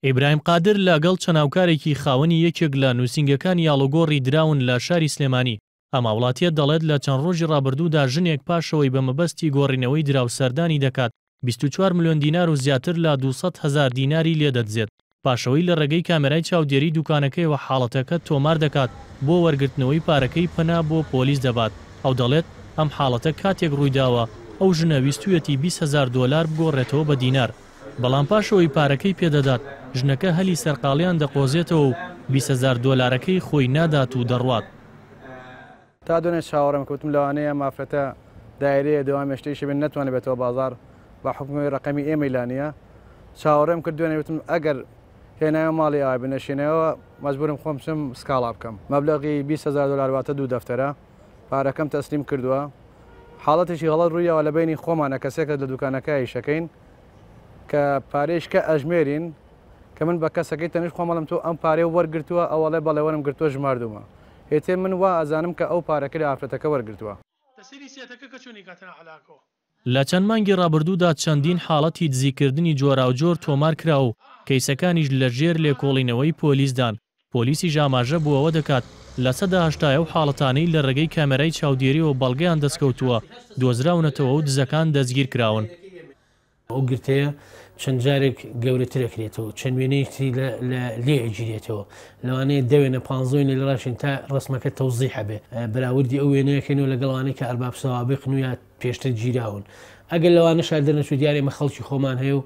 ئیبراهیم قادر لەگەڵ چەند هاوکارێکی خاوەنی یەکێک لە نووسینگەکانی ئاڵوگۆڕی دراون لە شاری سلێمانی. ئەم هاوڵاتییە دەڵێت لە چەند ڕۆژی ڕابردوودا ژنێک پاشەوەی بە مەبەستی گۆڕینەوەی دراو سەردانی دەکات 24 ملیۆن دینار و زیاتر لە 200 هەزار دیناری لێدەدزێت پاشەوەی لە ڕێگەی کامێرای چاودێری دوکانەکەیەوە حاڵەتەکە تۆمار دەکات بۆ وەرگرتنەوەی پارەکەی پەنا بۆ پۆلیس دەبات ئەو دەڵێت ئەم حاڵەتە کاتێک ڕوویداوە ئەو ژنە ویستویەتی 20 هەزار دۆلار بگۆڕێتەوە بە دینار بەڵام پاش ئەوەی پارەکەی پێدەدات، ژنەکە هەلی سەرقاڵیان دەقۆزێتەوە و 20 هەزار دۆلارەکەی خۆی نادات و دەڕوات. تا دوێنێ چاوەڕێم کە وتم لەوانەیە ئەم ئافرەتە دایرەیە دەوام ێشتە ئیشە بێ نەتوانێ بێتەوە بازاڕ بە حوکمی ئەوەی ڕەقەمی ئێمەی لا نییە چاوەڕێم کرد دوێنێ وتم ئەگەر هێنایەوە ماڵی ئاوا بێ نەشێنایەوە مەجبوورم خۆم بچم سکاڵا بکەم مەبلەغی 20 هەزار دۆلار واتە دوو دەفتەرە پارەکەم تەسلیم کردووە حاڵەتێکی غەڵەت ڕوویاوە لە بەینی خۆمانە کەسێکە لە دوکانەکە ئیشەکەین کە پارەیش کە ئەژمێرین کە من بە کەسەکەی تەنیشت خۆم ئەڵێم تۆ ئەم پارەیە وەرگرتووە ئەو ئەڵێ بەڵێ وەرم گرتووە ژماردوومە هێتێ من وا ئەزانم کە ئەو پارەکەی لە ئافرەتەکە وەرگرتووە. لە چەند مانگی ڕابردوودا چەندین حاڵەتی دزیکردنی جۆراوجۆر تۆمارکرا و کەیسەکانیش لە ژێر لێکۆڵینەوەی پۆلیسدان، پۆلیسیش ئاماژە بۆ ئەوە دەکات، 80% ئەو حاڵەتانەی لە ڕێگەی کامێرای چاودێرییەوە بەڵگەیان دەستکەوتووە، دۆزراونەتەوە و دزەکان دەستگیرکراون. ئەو گرتەیە چەند جارێک گەورەتر ئەکرێتەوە، چەند وێنەیەکی تری لێ ئەگیرێتەوە، لەوانەیە دە وێنە پانزە وێنە لێ ڕاکشێن تا ڕەسمەکە تەوزیح ئەبێ، بەراوردی ئەو وێنەیە کەینەوە لەگەڵ ئەوانەی کە ئەرباب سەوابقن و یا پێشتر گیراون. ئەگەر لەوانەشا دەرنەچوو دیارە ئێمە خەڵکی خۆمان هەیە و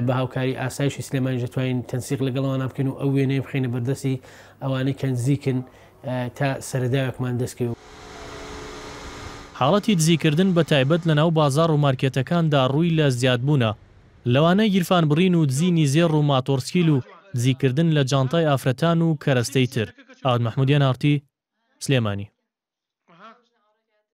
بە هاوکاری ئاسایشی سلێمانیش دەتوانین تەنسیق لەگەڵ ئەوانە بکەین و ئەو وێنەیە بخەینە بەردەستی ئەوانەی کە نزیکن تا سەرەداوێکمان دەستکەوێ. حاڵەتی دزیکردن بە تایبەت لەناو بازاڕ و مارکێتەکاندا ڕووی لە زیادبوونە، لەوانە گیرفانبڕین و دزینی زێڕ و ماتۆڕسکیل و دزیکردن لە جانتای ئافرەتان و کەرەستەی تر. ئاوات مەحمود، ئێن ئاڕ تی، سلێمانی.